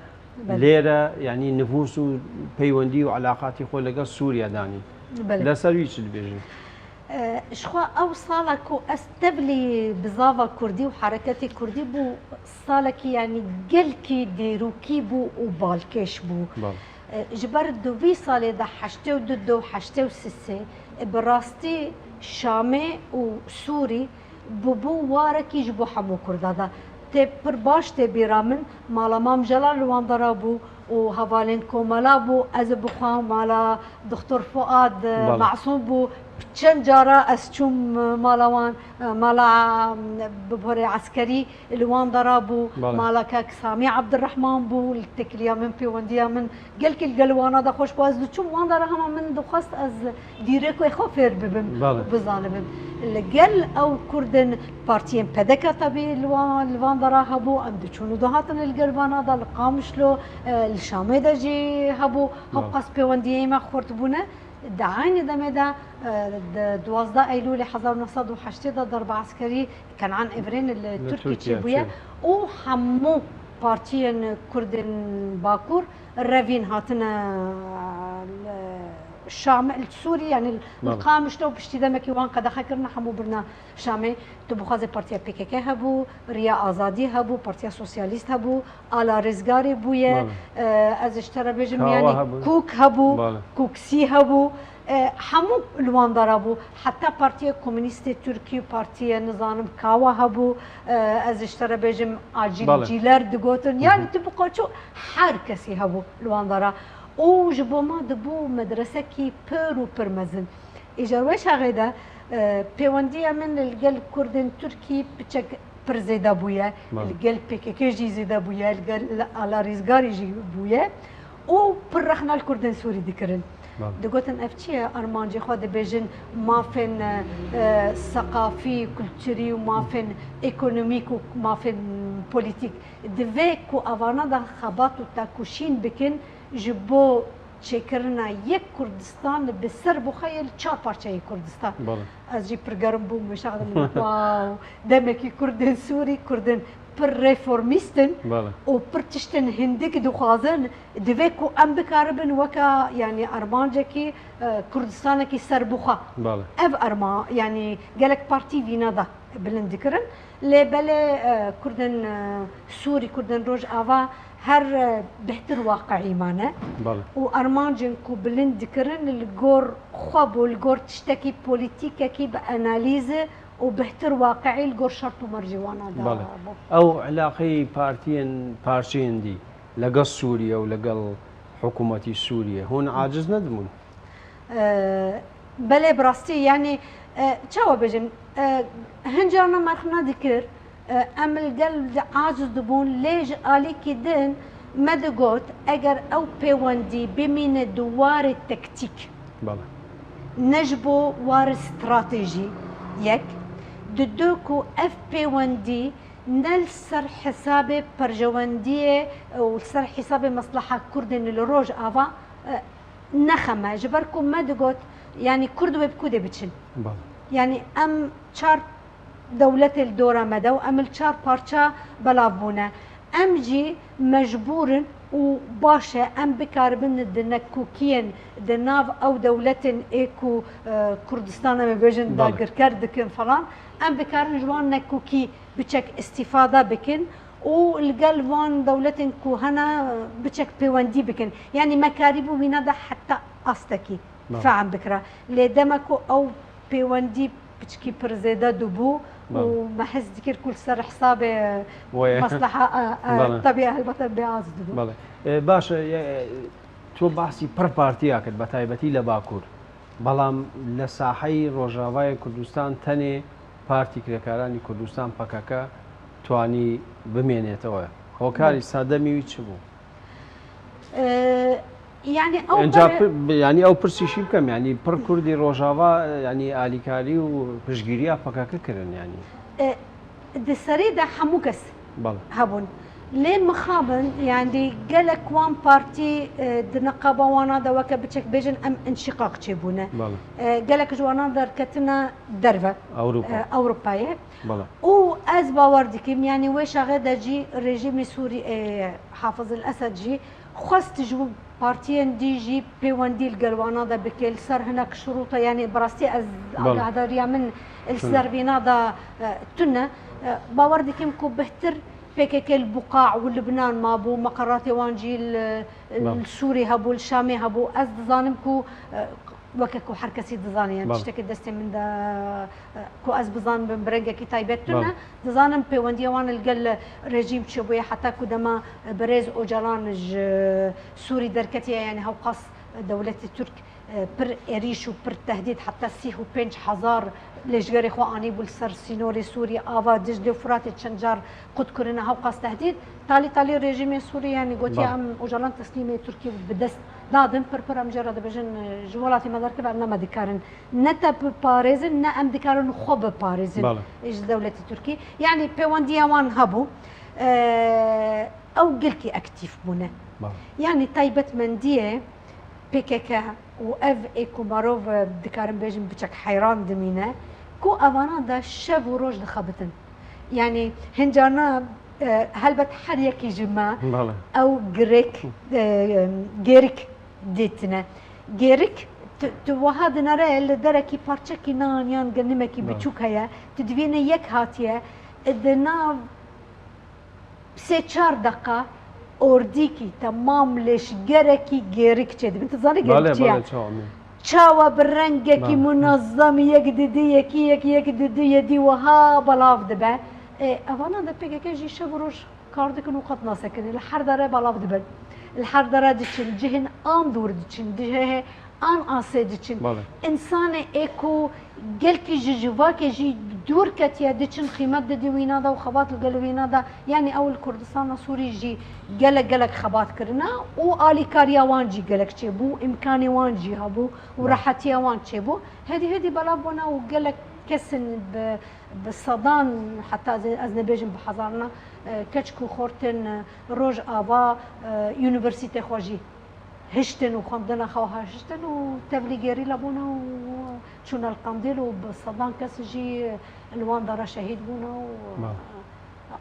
lê re, yanî nifûs û peywendî û elaqatî xwe legel Sûriye danîn. Li ser wî çi dibêjin? Ji xwe ew sala ku ez tevlî bizava kurdî û hereketê kurdî bû, salekî, yanî gelkî dîrokî bû û balkêş bû. Ji ber di vî salê de heştê û du do, heştê û sê, bi rastî Şamê û Sûrî bûbû warekî ji bo hemû Kurda de. Tê pir baş tê bîra min, mala Mam Jelal li wan dera bû û hevalên komela bû. Ez bi xwe mala Doktor Fuad, e, Masûm bû. Çend cara ez çûm, e, mala wan, e, mala, e, bi borê eskerî li wan dera bû. Mala kek Samî Ebdirehman bû, li têkiliya min, pêwendiya min gelkî li gel wana de xweş bû. Ez diçûm wan dera hema min dixwest ez dîrokê xwe fêr bibim, bizanibim. Li gel ew Kurdên partiyên P D K tabi li wan, li van dera hebû, em diçûn û dihatin li gel vana de, li Qamişlo, e, li Şamê de jî hebû. Hewqas pêwendiyê me xurt bûne. Di eynî demê de, e, di duwazdeh Eylûlê hezar û neh sed û heştê de derba eskerî Kenan Evrên li Tirkiyê çêbûye û hemû partiyên Kurdên Bakur revîn hatine li Şamê, li Sûrî, yanî li Qamişlo piştî demekî wan qedexe kirine, hemû birine Şamê. Tu bixwazê partiya P K K hebû, Riya Azadî hebû, Partiya Sosyalîst hebû, Ala Rizgarî bûye, e, ez ji te re bêjim, yanî Kûk hebû, Kûksî hebû, e, hemû li wan dera bû. Heta Partiya Komûnîstê Tirkî, partiye nizanim Kawa hebû, e, ez ji te re bêjim Acîl Cîler digotin. Yanî tu bixwe çû her kesî hebû li wan dera. Û ji bo me dibû medresekî pir û pir mezin. Îcar wê çaxê de, e, pêwendiya min li gel Kurdên Tirkî piçek pir zêde bûye, li gel P K K jî zêde bûye, li gel Ala Rîzgarî jî bûye û pir rexna li Kurdên Sûrî dikirin. Digotin, ev çi ye? Armancê xwe dibêjin, mafên, e, seqafî, kulturî û mafên ekonomîk û mafên polîtîk. Divê ku evana de xebat û tekoşîn bikin ji bo çêkirina yek Kurdistan bi ser bixwe yê li çar parçeyê Kurdistan. Ez jî pir germ bûm, wê çax de min got, wow, demekî Kurdên Sûrî, Kurdên pir reformîst in û pir tiştên hindik dixwazin. Divê ku em bikaribin weka, yanî armancekî, e, Kurdistanekî serbixwe. Ev arma, yanî gelek partî vîna de bilind dikirin. Lê belê, e, Kurdên, e, Sûrî, Kurdên Rojava her, e, bêhtir waqiî mane. Û armancên ku bilind dikirin li gor xwe bû, li gor tiştekî polîtîkekî bi analîze û bêhtir waqiî li gor şert û mercê wana de bû. Ew elaqeyî partiyên parçeyên dî legel Sûriye û legel hikûmetî Sûriye hûn aciz nedibûn? E, belê, bi rastî, yanî, e, çawa bêjim, e, hin carna me rexna dikir, e, em li gel de aciz dibûn, lê ji alîkî din me digot, eger ew pêwendî bimîne di warê tektîk, ne ji bo warê stratejî, yek, di du ku ev pêwendî ne li ser hesabê perjewendiyê û li ser hesabê mesleha Kurdên li Rojava, e, nexeme, ji ber ku me digot, yanî Kurd wê bi ku dê biçin? Yanî em çar dewletê li dora me de û em li çar parça belav bûne. Em jî mecbûr in û baş e em bikaribin di nekokiyên di nav ew dewletên ê ku, e, Kurdistan em ê bêjin dagirker dikin falan, em bikarin ji wan nekokî biçek îstîfade bikin û li gel van dewletên ku hene biçek pêwendî bikin. Yanî me karîbû wîna de heta astekî fehm bikira. Lê dema ku ew pêwendî piçkî pir zêde dibû, û me hez dikir ku li ser hesabê mesleha, e, e, tabiye helbete bê az dibû. Belê. E, baş e, e, to bahsî pir partiya kir, bi taybetî li Bakur. Belam li saheyî Rojavayê Kurdistan tenê Partî Kirêkaranî Kurdistan, P K K, twanî bimênêtewe. Hokarî sedemî wî çi bû? E, yani ew Enca pir, yani ew pirsî şî bikem, yani pir Kurdî Rojava, yani alîkarî û piştgiriya P K K kirin yani. E, di serê de hemû kes hebûn. Lê mixabin, yani gelek wan partî, e, di niqaba wana de weke biçek bêjin em înşîqaq çêbûne. E, gelek ji wana derketine derve, Ewropa. E, Ewropayê. Û ez bawer dikim, yani wê şaxê de jî rejîmê Sûrî, e, Hafiz el Esed jî xwest ji partiyên dî jî pêwendî li gel wana de bike, li ser hinek şirûta, yani bi rastî ez agahdariya min li ser vîna de, e, tune. E, bawer dikim ku bihtir P K K li Buqa û Libnan mabû, meqeratê wan jî li, li Sûrî hebû, li Şamê hebû. Ez dizanim ku, e, weke ku her kesî dizane, yani tiştekî destê min de, e, ku ez bizanim bi rengekî taybet tune. Dizanim pêwendiya wan li gel rejîm çi bûye, heta ku dema, e, birêz Ocalan ji Sûrî derketiye, yani hewqas dewletê Tirk, e, pir êrîş û pir tehdît, heta sî û pênc hezar lêşgerê xwe anîbû li ser sînorê Sûrî, ava Diclê û Firatê çend car qut kirine, hewqas tehdît. Talî talî rejîmê Sûrî, yani gotiye, em Ocalan teslîmê Tirkî bi dest nadin, pir pir em jê re dibêjin, e, ji welatê me derkeve, em ne me dikarin ne te biparêzin, ne em dikarin xwe biparêzin ji dewletê Tirkî. Yani pêwendiya wan hebû. E, ew gelkî aktîf bûne. Yani taybetmendiyê P K K û ev ê ku marov, e, dikarin bêjin biçek heyran dimîne, ku evana de şev û roj dixebitin. Yani hincana, e, helbet her yekî ji me ew girêk, e, gêrik dîtine. Gêrik, tu, tu wiha dinere li derekî parçekî nan yan genimekî biçûk heye, tu divînî yek hatiye, e, di nav sê çar deqa ordîkî temam lêşgerekî gêrik çêdibin. Tu zanî gêrik çi ye? Çawa bi rengekî munezem yek didi, yekî yek, yek didi, yedî wiha belav dibe. E, evana de P K K jî şev û roj kar dikin û qet nasekinê. Li her dere belav dibin. Li her dere diçin, cihên an dûr diçin, cihê an asê diçin. Însanê ê ku gelkî ji civakê jî dûr ketiye, diçin xîmet didî wîna de û xebat li gel wîna de. Yanî ew li Kurdistana Sûrî jî gelek gelek xebat kirine û alîkariya wan jî gelek çêbû, îmkanê wan jî hebû û rehetiya wan çêbû. Hêdî hêdî belav bûne û gelek kesin bi, bi sedan, heta ez, ez nebêjim bi hezarana, e, keç ku xortên, e, Rojava, e, unîversîtê xwe jî hiştin û xwendina xwe hiştin û tevlî gerîla bûne û çûne li Qendîl û bi sedan kes jî li wan dara şehîd bûne û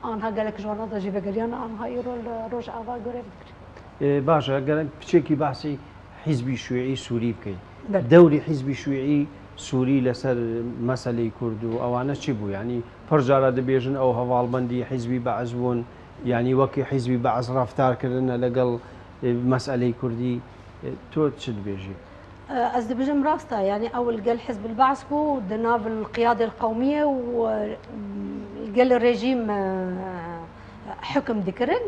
anha gelek ji wana de jî vegeriyan, anha îro li Rojava grev dikirin. Ê, baş e, gerek piçekî behsî hizbî şûî Sûrî bikey. Belê. Dewrî hizbî şûî Sûrî li ser meseleyê Kurd û ewane çi bû? Yanî pir cara dibêjin ew hevalbendî hizbî Be'ez bûn, yanî wekî hizbî Be'ez reftar kirine legel, e, meseleyê Kurdî. E, tu çi dibêjî? E, ez dibêjim rast e, yanî ew li gel Hizb el-Be'ez bû, di nav el-Qiyade el-Qewmiyê û, e, li gel rejîm, e, hukm dikirin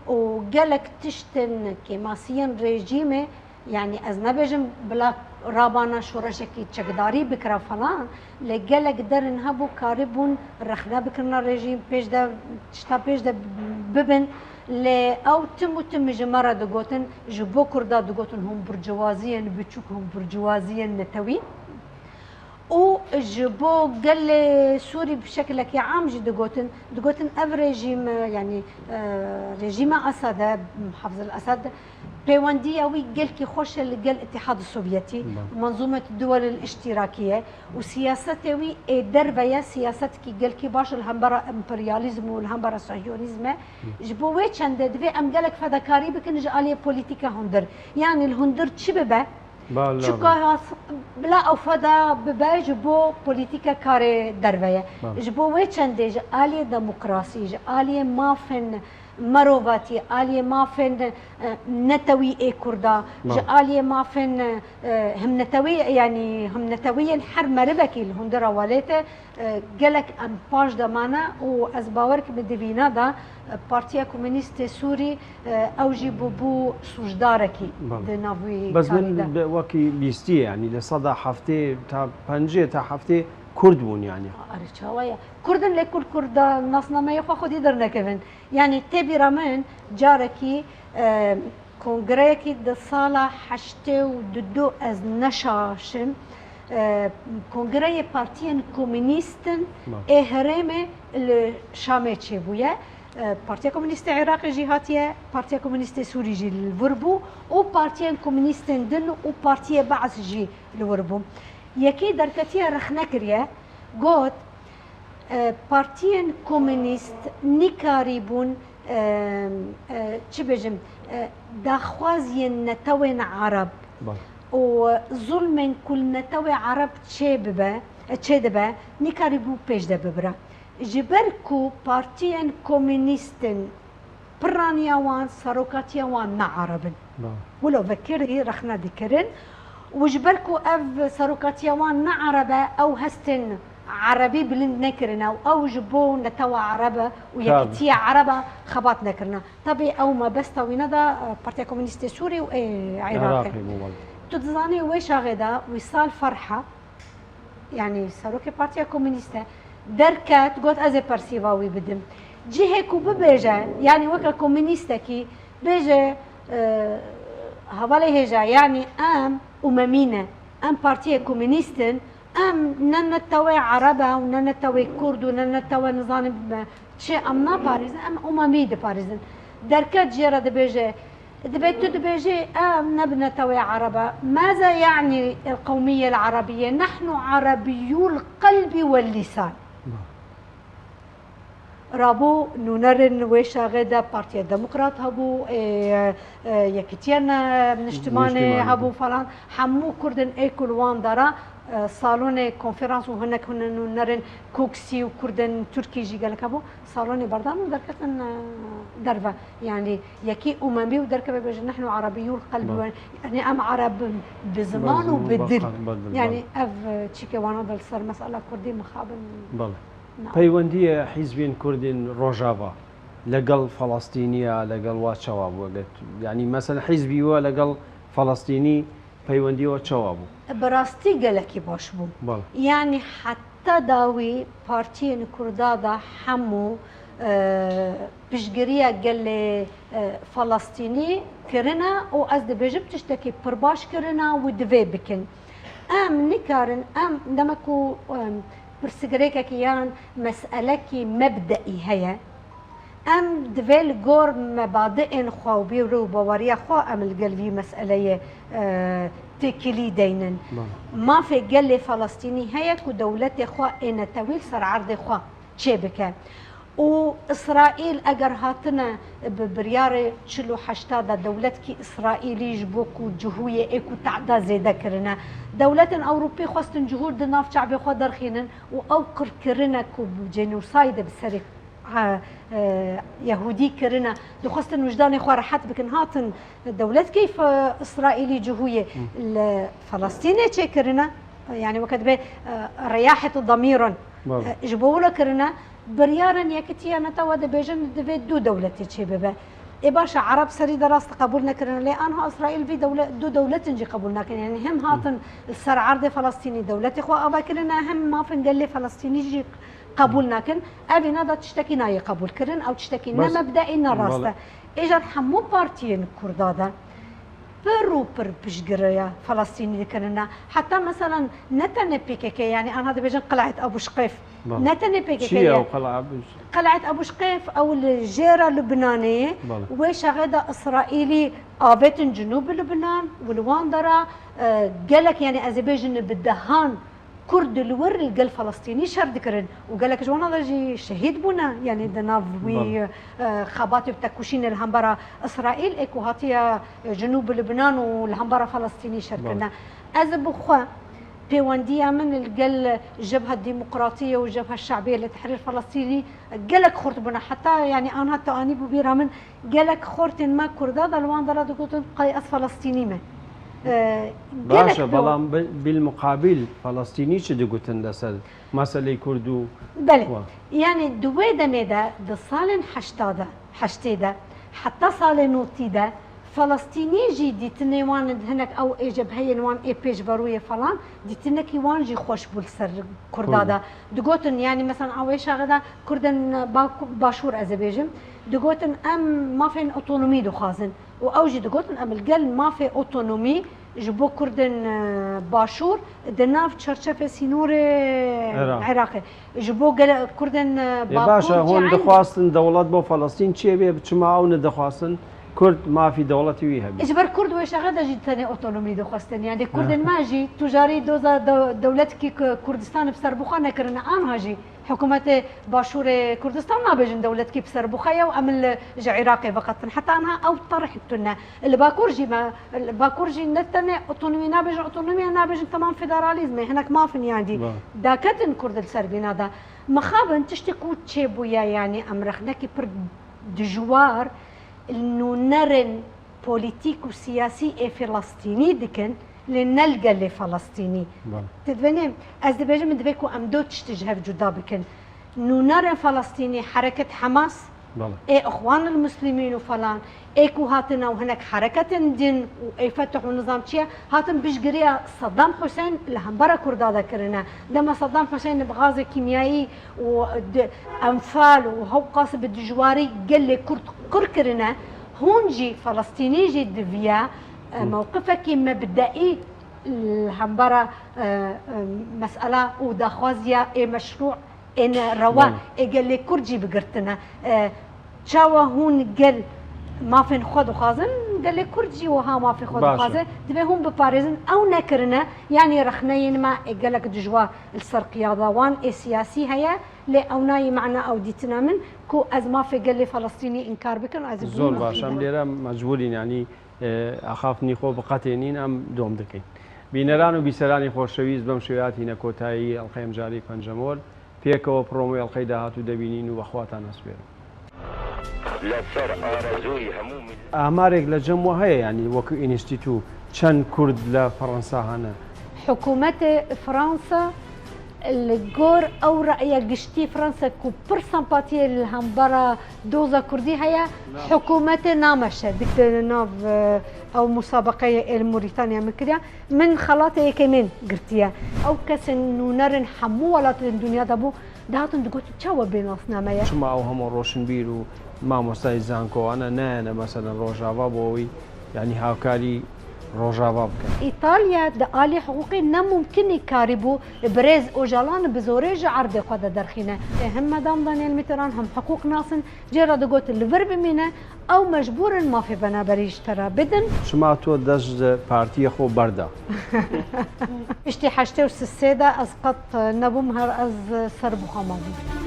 û gelek tiştin kêmasiyên rejîmê, yanî ez nebêjim bila rabana şoreşekî çekdarî bikira falan, lê gelek derin hebû karibûn rexne bikirina rejîm, pêş de, tişta pêş de bibin, lê ew tim û tim ji me re digotin, ji bo Kurda digotin hûn burcuvaziyên biçûk, hûn burcuvaziyên netewî. Û ji bo gelê Sûrî bi şekilekî am jî digotin, digotin ev rejîm, yanî, e, rejîma Esed e, Hafiz el-Esed, pêwendiya wî gelkî xweş e li gel Îtîhad Sovyetî, Belê. Menzûmet Duwel el-Îştîrakî ye û siyasetê wî ê derve ye, siyasetekî gelkî baş li hembera emperyalîzm û li hembera sohyonîzm e. Hı. Ji bo wê çendê divê em gelek fedakarî bikin ji aliyê polîtîka hundir. Yanî li hundir çi bibe, Belê, çuka belê. Has, bila ew feda bibe ji bo polîtîka karê derve ye. Belê. Ji bo wê çendê ji aliyê demokrasî, ji aliyê mafên merovatî, aliyê mafên, e, netewî ê Kurda, ji Bale. aliyê mafên, e, himnetewî, yanî himnetewiyên her merivekî li hundura welêtê, e, gelek em paş de mane û ez bawer kim di vîna de, e, Partiya Komûnîst ê Sûrî, e, ew jî bûbû sûcdarekî Bale. di nav wî Bes karî de. min bi-, wekî bîstî, yanî li seda heftê ta pencê ta heftê Kurd bûn, yanî. Erê, çawa ye? Kurd in, lê Kurd Kurda nasnameyê xwe xwedî dernekevin. Yanî tê bîra min carekî, e, kongreyekî di sala heştê û du ez neşaşim, e, kongreyê partiyên komûnîst in Bale. ê herêmê li Şamê çêbûye. E, Partiya Komûnîst ê Iraqê jî hatiye, Partiya Komûnîst ê Sûrî jî li vir bû û partiyên komûnîstên din û partiyê Be'es jî li wir bû. Yekê derketiye rexne kiriye, got, e, partiyên komûnîst nikarîbûn, e, e, çi bêjim, e, daxwaziyên netewên Ereb Bale. û zulmên ku li netewê Ereb çêbibe, e, çêdibe, nikarîbû pêş de bibire. Ji ber ku partiyên komûnîst in, piraniya wan, serokatiya wan ne Ereb in. Bale. Wilo vekirî rexne dikirin û ji ber ku ev serokatiya wan ne Ereb e, ew hestên Erebî bilind nekirine û ew ji bo netewa Ereb e û Tabii. yekitiya Ereb e xebat nekirine. Tabii ew mebesta wî ne de, e, Partiya Komûnîst ê Sûrî û ê Iraqê. Iraqê bû, bale. Tu dizanî wê çaxê de Wîsal Ferha, yanî serokê Partiya Komûnîst e, derket, got, ez ê persîva wî bidim. Cihê ku bibêje, yanî weke komûnîstekî bêje, e, hevalê hêja, yanî em umemî ne, em partiyê komûnîst in, em ne netewê Ereb e û ne netewê Kurd û ne netewê nizanim, e, çi em naparêzin, em umemî diparêzin. Derket jê re dibêje, Dibê tu dibêjî, em ne bi netewê Ereb e. ماذا يعني القومية العربية؟ نحن عربيو القلب واللسان. Rabû nûnerin wê şaxê de Partiya Demokrat hebû, ê, e, Yekitiya Ne-, Niştimanê Niştimanê hebû hebû. falan. Hemû Kurdin ê ku li wan dara, e, salonê konferans û hinek hûn nûnerin Koksî û Kurdin Tirkî jî gelek hebû. Salonê berdan û derketin, e, derve. Yanî yekî umemî û derkeve bêje, "Nehnu Erebiyû l-qelb." Bale. Yanî em Ereb in bi ziman û bi dil. Bale, bale, bale. Yanî ev, e, çîkê wana de li ser mesela Kurdî mixabin. Bale. Na. Peywendiyê hîzbên Kurdên Rojava legel Felestîniya, legel wa çawa bû? Eger tu, yanî mesela hîzbî we legel Felestînî Peywendî we çawa bû? Bi rastî gelekî baş bû. Bale. Yanî heta dawî partiyên Kurda de hemû, e, piştgiriya gelê, e, Felestînî kirine û ez dibêjim tiştekî pir baş kirine û divê bikin. Em nikarin, em dema ku, em, pirsgirêkekî yan meselekî mebdeî heye, Em divê li gor mebadiên xwe û bîr û baweriya xwe em li gel vî meseleyê, e, têkilî deynin. Bale. Mafê gelê Felestînî heye ku dewletê xwe ê netewî li ser erdê xwe çêbike. Û Îsraîl eger hatine bi biryarê çil û heşta de dewletkî Îsraîlî ji bo ku cihûyê ê ku tehda zêde kirine. Dewletên Ewropî xwestin cihûr di nav çavê xwe derxînin û ew qir kirine ku genocide bi serê e, e, Yehûdî kirine, dixwestin wijdanê xwe rehet bikin, hatin dewletkî Fe-, Îsraîlî cihûyê Hı. li Felestînê çêkirine, yanî weke dibê, e, reyahî demîrin, Bale. e, ji bo wilo kirine, biryarên Yekitiya Netewa dibêjin divê du dewletê çêbibe. Ê baş e, Ereb serî de rast qebûl nekirine, lê anha Îsraîl vî dewle-, du dewletin jî qebûl nakin. Yanî hem hatin li ser erdê Felestînî dewletê xwe ava kirine, hem mafên gelê Felestînî jî qebûl nakin. Evîna da tiştekî nayê qebûlkirin, ew tiştekî ne Bes, mebdeî, ne rast bala. e. Êcar hemû partiyên Kurda de pir û pir piştgiriya Felestînî dikirine. Heta meselan ne tenê P K K, yanî anha dibêjin Qel'et Abu Şqêf. Bala. Ne tenê P K K Çi ye ye. ew Qel'et Abu Ş- Qel'et Abu Şqêf ew li jêra Lubnanê, Bala. wê şexê de Îsraîlî avêtin Cinûb Lubnan, û li wan dera, e, gelek, yanî ez ê bêjin bi dehan Kurd li wir li gel Felestînî şer dikirin û gelek ji wana de jî şehîd bûne, yanî di nav wî, Bale. e, xebatê û tekoşînê li hembera Îsraîl ê ku hatiye, e, Cinûb Lubnan û li hembera Felestînî şer Bale. kirine. Ez bi xwe Pêwendiya min li gel Jebha Demokratî û Jebha Şe'bî li Tehrîr Felestînî gelek xurt bûne. Heta, yanî, anha tu anî bû bîra min, gelek xortên me Kurda de li wan dera digotin, qey ez Felestînî me. E, gelek Baş e, bi- belam bi-, bil muqabil Felestînî çi digotin li ser meseleyê Kurd û Belê. Wa. Yanî di wê demê de, di salên heşta de, heştê de, heta salê notî de, Felestînî jî dîtinê wan, hinek ew ê cebheyên wan ê pêşverûyê falan, dîtinekî wan jî xweş bû li ser Kurda Kurda. de. Digotin, yanî, mesela, ew ê şaxê de Kurdên Bak-, Başûr, ez ê bêjim, digotin, em mafên otonomî dixwazin. Û ew jî digotin, em li gel mafê otonomî ji bo Kurdên, e, Başûr di nav çarçevê sînorê Iraq. Iraqê. Ji bo gele-, Kurdên, e, Ê, Bakur, baş e, hûn cî eyn dixwastin dewlet bo Felestîn çê bê, çima ew nedixwastin Kurd mafî dewletî wî hebe? Ji ber Kurd wê şaxê de jî tenê otonomî dixwestin. Yanî Kurdên me jî tu carî doza de-, dewletkî Ku-, Kurdistan bi serbixwe nekirine, anha jî hikûmetê Başûrê Kurdistan nabêjin dewletkî bi serbixwe ye û em li, ji Iraqê veqetin. Heta anha ew terih tune. Li Bakur jî me, li Bakur jî ne tenê otonomî nabêjin, otonomiya nabêjin, temam federalîzmê, hinek mafin yanî. Ba. Daketin Kurd li ser vîna de. Mixabin tiştê ku çêbûye, yanî em rexnekî pir dijwar li nûnerên polîtîk û siyasî ê Filistînî dikin, lê ne li gelê Filistînî. Belê. Tu dibêjî, ez dibêjim, min divê ku em do tiştî ji hev cuda bikin. Nûnerên Filistînî, hereket Hamas, Belê. ê Ixwan el Muslimîn û falan, ê ku hatine û hinek hereketên din û ê Fetih û nizam çi ye, hatin piştgiriya Saddam Hussein li hembera Kurda de kirine. Dema Saddam Hussein bi gazê kîmyayî û di enfal û hewqas bi dijwarî gelê Kurd qir kirine, hûn jî, Felestînî jî diviya, e, Hı. mewqifekî mebdeî li hembera, e, e, mesela û daxwaziya ê meşrû ên rewa Belê. ê gelê Kurd jî bigirtine. E, çawa hûn gel mafên xwe dixwazin, gelê Kurd jî wiha mafê xwe Baş e. dixwaze, divê hûn biparêzin. Ew nekirine, yanî rexneyên me ê gelek dijwar li ser qiyada wan ê siyasî heye, lê ew nayê mana ew dîtina min ku ez mafê gelê Felestînî înkar bikim, ez ê Zor bûm baş, em mafê lêre mecbûrîn, yanî, e, axaftinî xwe biqetênîn, em dom dikin. Bîneran û bîseranî xweşewîst, bem şêweyatîne kotayî ئەڵقەی ئەمجارەی پەنجەمۆل. پێکەوە پڕۆمۆی ئەڵقەی داهاتوو دەبینین و بەخواتان ئەسپێرم. لەسەر ئارەزووی هەموو مل- ئامارێک لە جەم وە هەیە، یعنی وەکو ئینستیتو چەند کورد لە فەڕەنسا هەنە؟ حکوومەتê Fransa li gor ew re'ya giştî Fransa ku pir sempatiyê li hembera doza Kurdî heye, hikûmetê nameşe. Dikte nav, e, ew musabeqeyê êl Murîtanya min kiriya. Min xelatê yekemîn girtiye. Ew kesên nûnerên hemû welatên dinya de bû, dihatin digot, çawa bê nasname ye? Çima ew hemû roşinbîr û mamostayê zankowana nayene, meselen, Rojava bo wî, yanî hawkarî Rojava bikin? Îtalya di alî hiqûqê ne mumkinî karîbû birêz Ocalan bi zorê ji erdê xwe de derxîne. Ê him Medam Daniel Mitterrand him hiqûq nasin, Cê re digot li vir bimîne, ew mecbûr in mafê penaberî ji te re bidin. Çima tu dest ji partiyê xwe berda? Piştî heştê û sisê de ez qet nebûm her ez serbixwe mabûm.